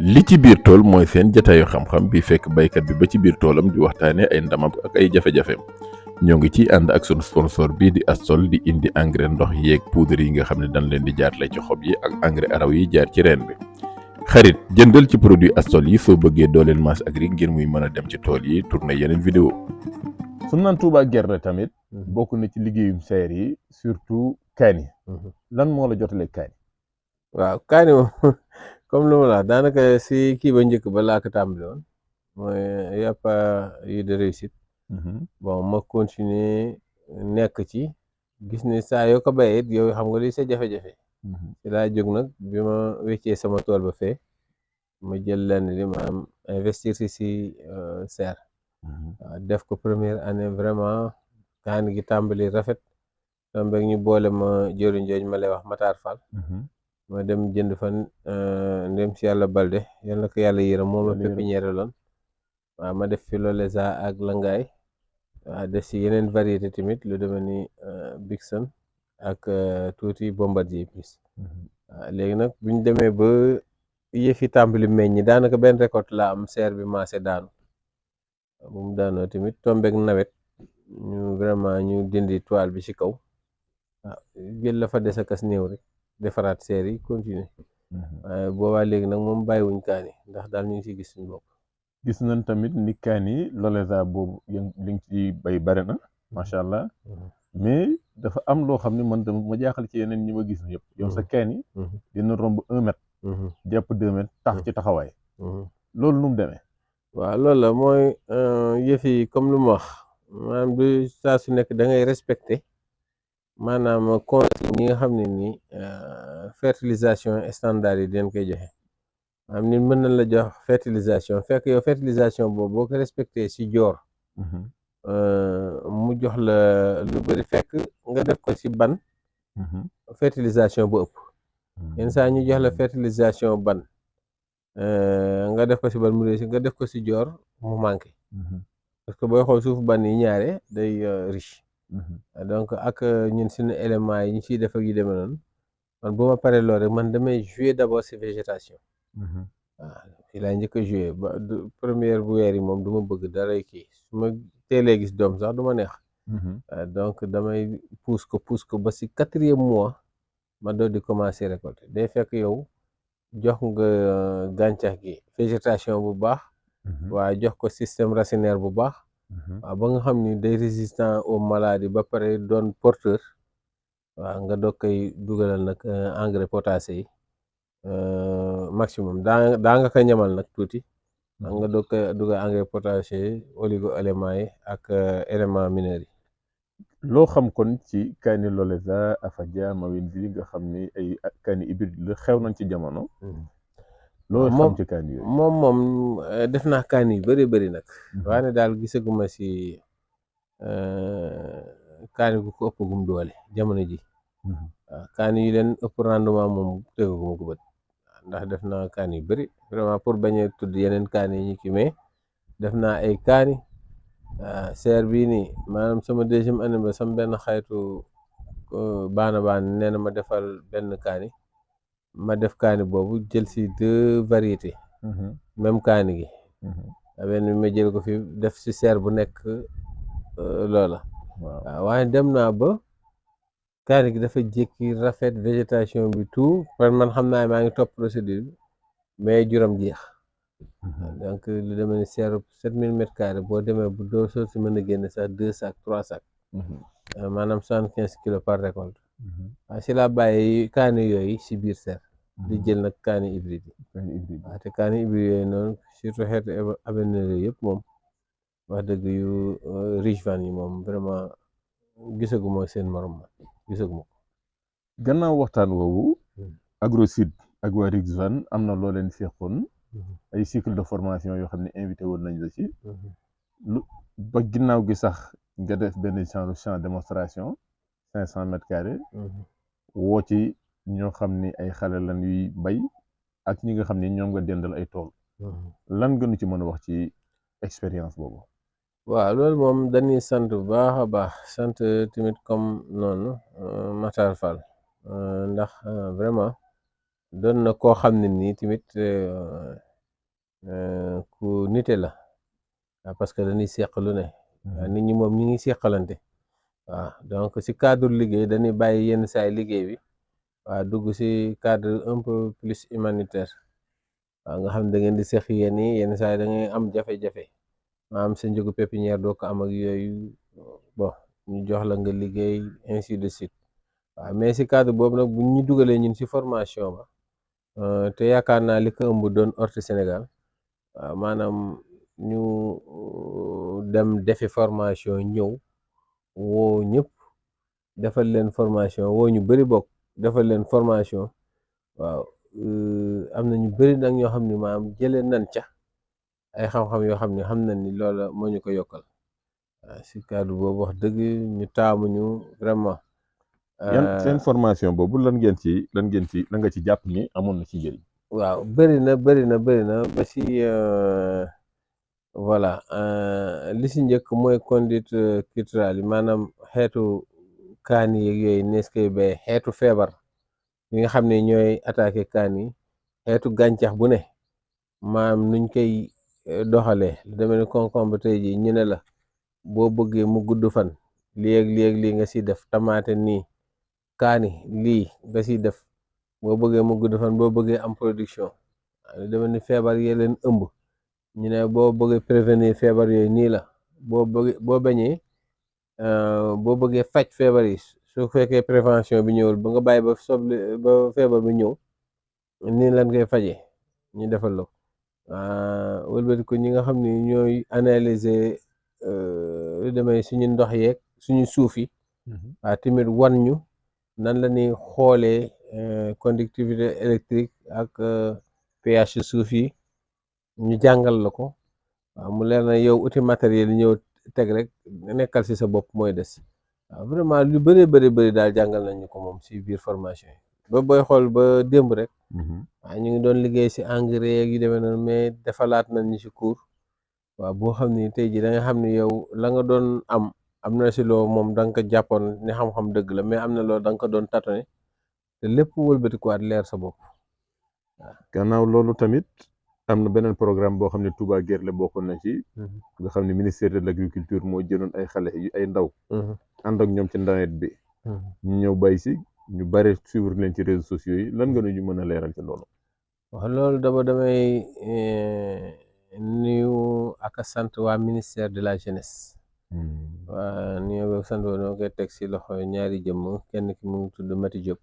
li ci biir tool mooy seen jataayu xam-xam bi fekk baykat bi ba ci biir toolam di waxtaanee ay ndamam ak ay jafe-jafeem ñoo ngi ciy ànd ak sunu sponsor bii di Astol di indi engrais ndox yeeg poudre yi nga xam ne dañ leen di jaarale ci xob yi ak engrais araw yi jaar ci reen bi xarit jëndal ci produit Astol yi soo bëggee dooleel Mas Agri ngir muy mën a dem ci tool yi tourné yeneen vidéo su naan Touba gerte tamit bokk na ci liggéeyum seer yi surtout kaani lan moo la jotalee kaani waaw kaani moom comme lu ma la wax daanaka si kii ba njëkk ba laa ko tàmbali woon mooy y a pas eu de réussite bon ma continuer nekk ci gis ni saa yoo ko bayee it yow xam nga li sa jafe-jafe ci laa jóg nag bi ma weccee sama tool ba fee ma jël lenn li ma am investir si serre waaw def ko première année vraiment kaani gi tàmbali rafet tombeeg ñu boole ma jëriñ jooju ma lay wax Matar Fall ma dem jënd fan ndem si yàlla balde yal na ko yàlla yërëm moom la pépinière loon waaw ma def fi Loleza ak Langaay waaw def si yeneen variété tamit lu demee ni Bigson ak tuuti Bombardier plus waaw léegi nag bu ñu demee ba yëfi tàmbali meññi daanaka benn récolte laa am serre bi maase daanu bu mu daanoo tamit tombeeg nawet ñu vraiment ñu dindi toile bi ci kaw waaw jël la fa des a kas néew rek defaraat seer yi continuer waaye boobaa léegi nag moom bàyyiwuñ kaani ndax daal ñu ngi ciy gis suñu bopp. gis nañ tamit ni kaani Loleza boobu li nga ci bay bari na macha allah mais dafa am loo xam ne man dama ma jaaxal ci yeneen ñi ma gis yëpp yow sa kaani dina romb 1 mètre jàpp 2 mètres tax ci taxawaay loolu nu mu demee waaw loolu la mooy yëf yi comme lu ma wax maanaam du saa su nekk da ngay respecté maanaam consigne ñi nga xam ne ni fertilisation standard yi den koy joxe am nit mën na la jox fertilisation fekk yow fertilisation boobu boo ko respecté si joor mu jox la lu bëri fekk nga def ko ci ban fertilisation bu ëpp yenn saa ñu jox la fertilisation ban nga def ko ci ban mu réussi nga def ko ci joor mu manqué parce que booy xool suuf ban yi ñaare day riche donc ak ñun suñu éléments yi ñu ciy def ak yu demee noonu man bu ma paree loolu rek man damay jouer d'abord ci végétation waaw fii laay njëkk a jouer ba première bu weer yi moom du ma bëgg dara kii su ma teelee gis doom sax du ma neex donc damay pousse ko ba ci 4e mois ma doon di commencer récolter day fekk yow jox nga gàncax gi végétation bu baax waaye jox ko système racinaire bu baax waaw ba nga xam ni day résistant aux maladies ba pare doon porteur waaw nga doog koy dugalal nag engrais potassé yi maximum daa nga koy ñamal nag tuuti nga doog koy dugal engrais potassé yi oligo éléments yi ak éléments mineurs yi loo xam kon ci kaani Loleza Afadia Mawindi nga xam ni ay kaani hybride la xew nañ ci jamono loo xam ci kaani yooyu moom def naa kaani yu bëri nag waaye ne daal gisaguma si kaani gu ko ëpp gum doole jamono ji waaw kaani yu leen ëpp rendement moom tegaguma ko bët ndax def naa kaani yu bëri vraiment pour bañ a tudd yeneen kaani yi ñu ki mais def naa ay kaani serre bii nii maanaam sama 2e année ba sama benn xaytu baana nee na ma defal benn kaani ma def kaani boobu jël si 2 variétés même kaani gi benn bi ma jël ko fi def si serre bu nekk loola waaw waaye dem naa ba kaani gi dafa jékki rafet végétation bi tout parce man xam naa maa ngi topp procédure bi mais juram jeex donc lu demee ni serre 7000 mètres carrés boo demee bu doo soo si mën a génne sax 2 sacs 3 sacs maanaam 75 kilos par récolte waaw si laa bàyyi kaani yooyu si biir serre di jël nag kaani hybride yi waaw te kaani hybride yooyu noonu surtout xeetu avenir yooyu yëpp moom wax dëgg yu riche van yi moom vraiment gisaguma seen morom ma gisaguma ko gannaaw waxtaan woowu Agro-Sud ak waa Rixvan am na loo leen seqoon ay cycle de formation yoo xam ne invité woon nañ la ci lu ba ginnaaw gi sax nga def benn genre champ démonstration 500 mètres carrés woo ci ñoo xam ni ay xale lan yuy bay ak ñi nga xam ni ñoom nga dendal ay tool lan gënu ci mën a wax ci expérience boobu waaw loolu moom dañuy sant bu baax a baax sant tamit comme noonu Matar Fall ndax vraiment doon na koo xam ne nii tamit ku nite la waaw parce que dañuy seq lu ne waaw nit ñi moom ñi ngi seqalante waaw donc si cadre liggéey dañuy bàyyi yenn saay liggéey bi waaw dugg si cadre un peu plus humanitaire waaw nga xam ne da ngeen di seq yenn saay da ngay am jafe-jafe maanaam sa njëgu pépinière doo ko am ak yooyu bon ñu jox la nga liggéey ainsi de suite waaw mais si cadre boobu nag bu ñu dugalee ñun si formation ba te yaakaar naa li ko ëmb doon Orti Sénégal waaw maanaam ñu dem defi formation ñëw woo ñëpp defal leen formation woo ñu bëri bokk defal leen formation waaw am na ñu bëri nag ñoo xam ne maanaam jëlee nan ca ay xam-xam yoo xam ne xam nañ ni loola moo ñu ko yokkal waaw si cadre boobu wax dëgg ñu taamuñu vraiment. yan seen formation boobu lan nga ci jàpp ni amoon na ci njëriñ. waaw bëri na ba si voilà li si njëkk mooy conduite culturelle yi maanaam xeetu kaan yi yooyu nees koy bay xeetu feebar yi nga xam ne ñooy attaqué kaan yi xeetu gàncax bu ne maanaam nuñ koy doxalee lu demee ni concombre tey jii ñu ne la boo bëggee mu gudd fan lii nga siy def tamaate nii kaani lii nga siy def boo bëggee mu gudd fan boo bëggee am production lu demee ni feebar yee leen ëmb ñu ne boo bëggee prévenir feebar yooyu nii la boo bañee boo bëggee faj feebar yi su fekkee prévention bi ñëwul ba nga bàyyi ba feebar bi ñëw nii lan ngay fajee ñu defal la wëlbati ko ñi nga xam ne ñooy analyser lu demee suñu ndox yeeg suñu suuf yi waaw tamit wan ñu nan la ñuy xoolee conductivité électrique ak pH suuf yi ñu jàngal la ko waaw mu leer na yow outil matériel yi ñëw teg rek nekkal si sa bopp mooy des waaw vraiment lu bëri daal jàngal nañu ko moom si biir formation yi ba booy xool ba démb rek waaw ñu ngi doon liggéey si engrais yu demee noonu mais defalaat nañ ñu si cours waaw boo xam ni tey jii da nga xam ni yow la nga doon am na si loo moom da nga ko jàppoon ni xam-xam dëgg la mais am na loo da nga ko doon tâtonner te lépp wëlbatikuwaat leer sa bopp waaw. gannaaw loolu tamit am na beneen programme boo xam ne Touba Guerre bokkoon na ci. nga xam ne ministère de l'agriculture moo jëloon ay xale yu ay ndaw. ànd ak ñoom ci nawet bi. ñu ñëw bay si ñu bari suivre leen ci réseaux sociaux yi lan nga ñu mën a leeral ci loolu. waaw loolu damay nuyu ak a sant waa ministère de la jeunesse. waa nuyu ak sant boobu dama koy teg si loxo ñaari jëmm kenn ki mu ngi tudd Mati Diop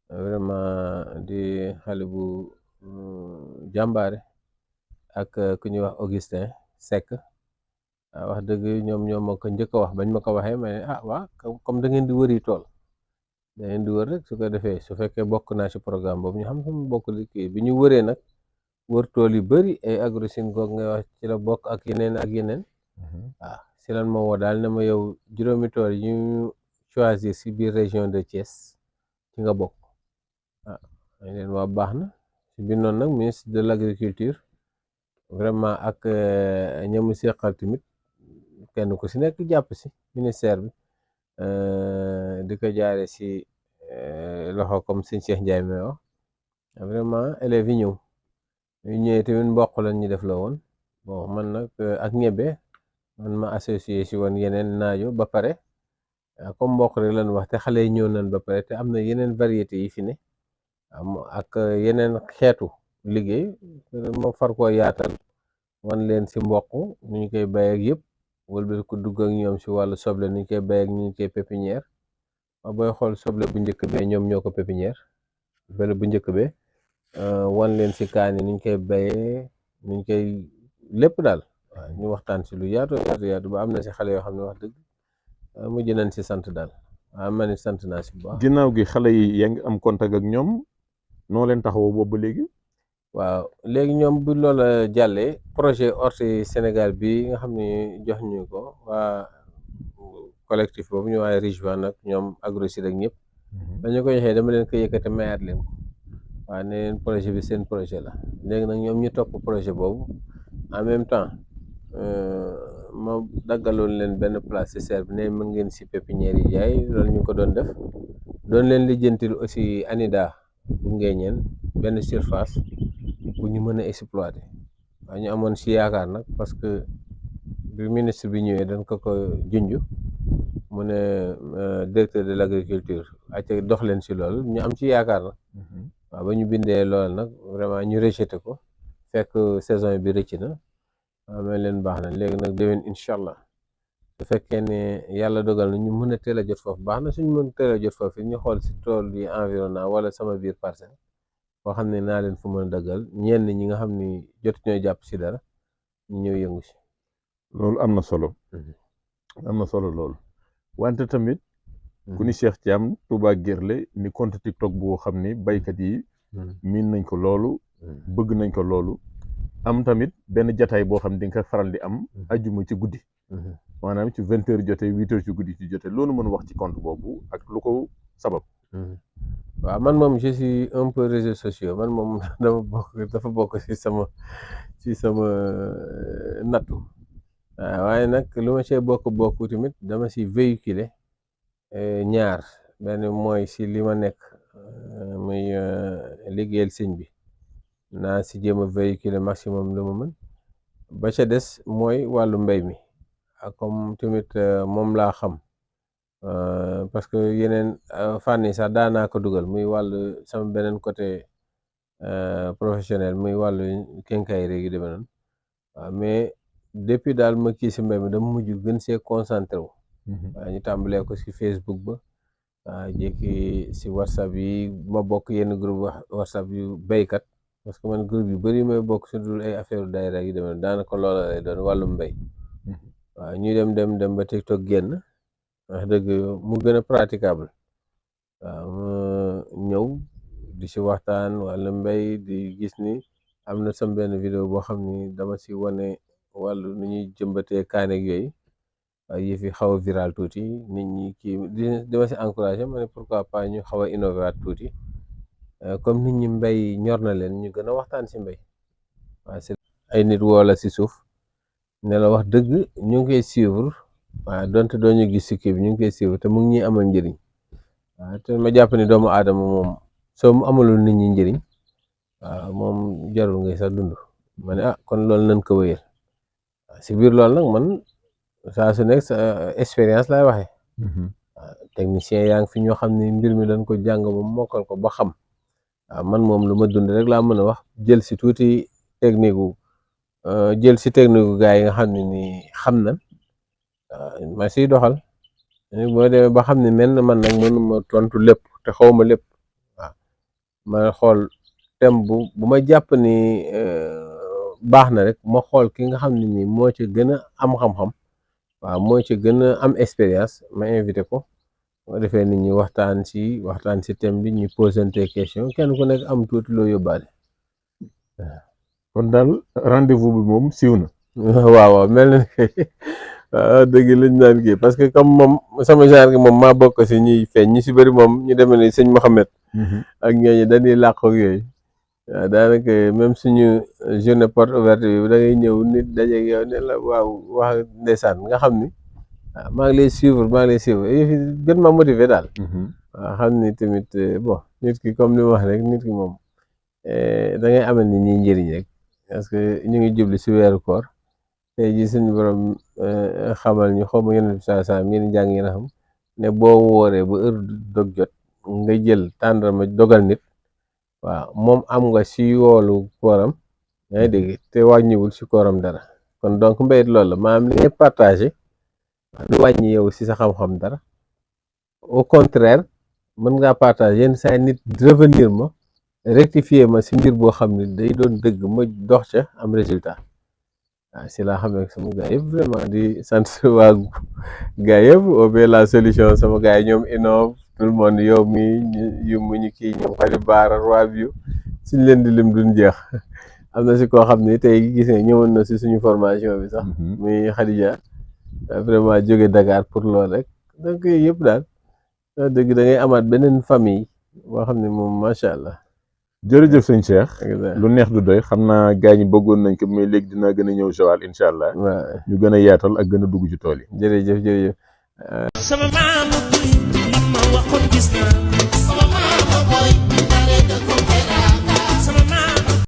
vraiment di xale bu jàmbaare ak ku ñuy wax Augustin Seck wax dëgg ñoom ma ko njëkk a wax bañ ma ko waxee mais waa comme da ngeen di wëri tool da ngeen di wër rek su ko defee su fekkee bokk naa ci programme boobu ñu xam sama bokk li kii bi ñu wëree nag wër tool yu bëri ay Agri-Sine goog ngay wax ci la bokk ak yeneen waaw si lan ma woo daal ne ma yow juróomi tool yi ñu choisir si biir région de Thiès ci nga bokk dañ leen waa baax na si biir noonu nag ministre de l'agriculture vraiment ak ñamu seqal tamit kenn ku si nekk jàpp si ministère bi di ko jaare si loxo comme sëñ Cheikh Ndiaye may wax vraiment élèves yi ñëw ñëwee tamit mboq lañ ñu def la woon bon man nag ak ñebe man ma associé si woon yeneen naajo ba pare comme mboq rek lañ wax te xale yi ñëw nañ ba pare te am na yeneen variété yi fi ne ak yeneen xeetu liggéey ma far koo yaatal wan leen si mboq nu ñu koy bay ak yëpp wala ko dugg ak ñoom si wàllu soble nu ñu koy bay ak nu ñu koy pépinière booy xool soble bu njëkk bee ñoom ñoo ko pépinière bële bu njëkk be wan leen si kaani nuñ koy bayee nuñ koy lépp daal waaw ñu waxtaan si lu yaatu ba am na si xale yoo xam ne wax dëgg mujj nañ si sant daal waaw man it sant naa si bu baax. ginnaaw gi xale yi yaa ngi am contact ak ñoom noo leen taxawoo boobu ba léegi. waaw léegi ñoom bu loola jàllee projet Orti Sénégal bi nga xam ne jox ñu ko waa collectif boobu ñu waaye Rijwan nag ñoom Agri-Sine ak ñëpp dañu ko joxee dama leen ko yëkkate mayaat leen ko waaw ne leen projet bi seen projet la léegi nag ñoom ñu topp projet boobu en même temps ma daggaloon leen benn place ci serre bi ne mën ngeen si pépinière yi jaay loolu ñu ko doon def doon leen lijjantil aussi ANIDA bu Nguéniène benn surface bu ñu mën a exploiter ñu amoon si yaakaar nag parce que bi ministre bi ñëwee dañ ko junj mu ne directeur de l'agriculture acca dox leen si loolu ñu am ci yaakaar nag waaw ba ñu bindee loolu nag vraiment ñu rejeté ko fekk saison bi rëcc na waaw mais leen baax na léegi nag déwén incha allah su fekkee ne yàlla dogal na ñu mën a teel a jot foofu baax na suñu mën a teel a jot foofu ñu xool si tool yi environnement wala sama biir parcelle boo xam ne naa leen fu mën a daggal ñenn ñi nga xam ni jot ñoo jàpp si dara ñu ñëw yëngu si. loolu am na solo. am na solo loolu. wante tamit ku ni Cheikh Thiam Touba Guerlé ni compte TikTok boo xam ni baykat yi miin nañ ko loolu bëgg nañ ko loolu am tamit benn jataay boo xam ne di nga ko faral di am ajjuma ci guddi maanaam ci 20h jotee 8h ci guddi ci jotee loolu mën wax ci compte boobu ak lu ko sabab. waaw man moom je suis un peu réseaux sociaux man moom dafa bokk ci sama nattu waaye nag lu ma see bokk tamit dama si véhiculer ñaar benn mooy si li ma nekk muy liggéeyal sëñ bi naa si jéem a véhiculer maximum lu ma mën ba ca des mooy wàllu mbay mi ak comme tamit moom laa xam parce que yeneen fànn yi sax daanaa ko dugal muy wàllu sama beneen côté professionnel muy wàllu quincaillerie gi demee noonu waaw mais depuis daal ma kii si mbay mi dama mujj gën see concentré wu waaw ñu tàmbalee ko si Facebook ba waaw jékki si WhatsApp yi ma bokk yenn groupe WhatsApp yu béykat parce que man groupe yu bëri may bokk si dul ay affaire daayira yi demee noonu daanaka loola lay doon wàllum mbay waaw ñuy dem ba TikTok génn wax dëgg mu gën a praticable waaw ma ñëw di si waxtaan wàllu mbay di gis ni am na sam benn vidéo boo xam ni dama si wane wàllu nu ñuy jëmbatee kaaneeg yooyu waaye yëf yi xaw a viral tuuti nit ñi kii dama si encouragé ma ne pourquoi pas ñu xaw a innové waat tuuti comme nit ñi mbay ñor na leen ñu gën a waxtaan si mbay waaw si ay nit woo la si suuf ne la wax dëgg ñu ngi koy suivre waaw donte doo ñu gis si kii bi ñu ngi koy suivre te mu ngi ñuy amal njëriñ waaw te ma jàpp ni doomu aadama moom soo mu amalul nit ñi njëriñ waaw moom jarul ngay sax dund ma ne kon loolu nañ ko wéyal si biir loolu nag man saa su nekk sa expérience laay waxee waaw technicien yaa ngi fi ñoo xam ne mbir mi dañ ko jàng ba mokkal ko ba xam waaw man moom lu ma dund rek laa mën a wax jël si tuuti technique gu gars yi nga xam ne ni xam na ma siy doxal boo demee ba xam ne mel na man nag mënuma tontu lépp te xawma lépp waaw ma xool thème bu ma jàpp ni baax na rek ma xool ki nga xam ne nii moo ci gën a am xam-xam waaw moo ci gën a am expérience ma invité ko moo defee nit ñi waxtaan si thème bi ñu posante question kenn ku nekk am tuuti loo yóbbaale kon daal rendez-vous bi moom siiw na. waaw mel na dëgg lañ naan kii parce que comme moom sama genre gi moom maa bokk si ñuy feeñ ñi si bëri moom ñu demee ni sëñ Mouhamed ak ñooñu dañuy làq ak yooyu waaw daanaka même suñu journée porte ouverte bi da ngay ñëw nit dajeeg yow ne la waaw wax ndeysaan nga xam ni maa ngi lay suivre gën ma motiver daal waaw xam ni tamit bon nit ki comme li ma wax rek nit ki moom da ngay amal nit ñi njëriñ rek parce que ñu ngi jubli si weeru koor tey ji suñu borom xamal ñu xaw ma yenn saa saa yéen jàng yi na xam ne boo wooree ba heure dog jot nga jël tàndarma dogal nit waaw moom am nga si yoolu kooram yaa ngi dégg te wàññiwul si kooram dara kon donc mbéyit loolu la maanaam li ngay partagé du wàññi yow si sa xam-xam dara au contraire mën ngaa partagé yenn saa nit revenir ma rectifier ma si mbir boo xam ne day doon dëgg ma dox ca am résultat waaw si laa xamee sama gars yëpp vraiment di sant waa gars yëpp OB la solution sama gars yi ñoom innove tout le monde yow mi mu ñu kii ñoom xari baara roi bi suñ leen di lim duñ jeex am na si koo xam ne tey gis nga ñëwoon na si suñu formation bi sax muy Khadija vraiment jóge Dakar pour loolu rek donc yëpp daal dëgg da ngay amaat beneen famille boo xam ne moom macha allah. jërëjëf sëñ Cheikh lu neex du doy xam naa gars ñi bëggoon nañ ko mais léegi dina gën a ñëw Joal incha allah. waaw ñu gën a yaatal ak gën a dugg ci tool yi. jërëjëf. sama maam ma waxoon gis naa sama maam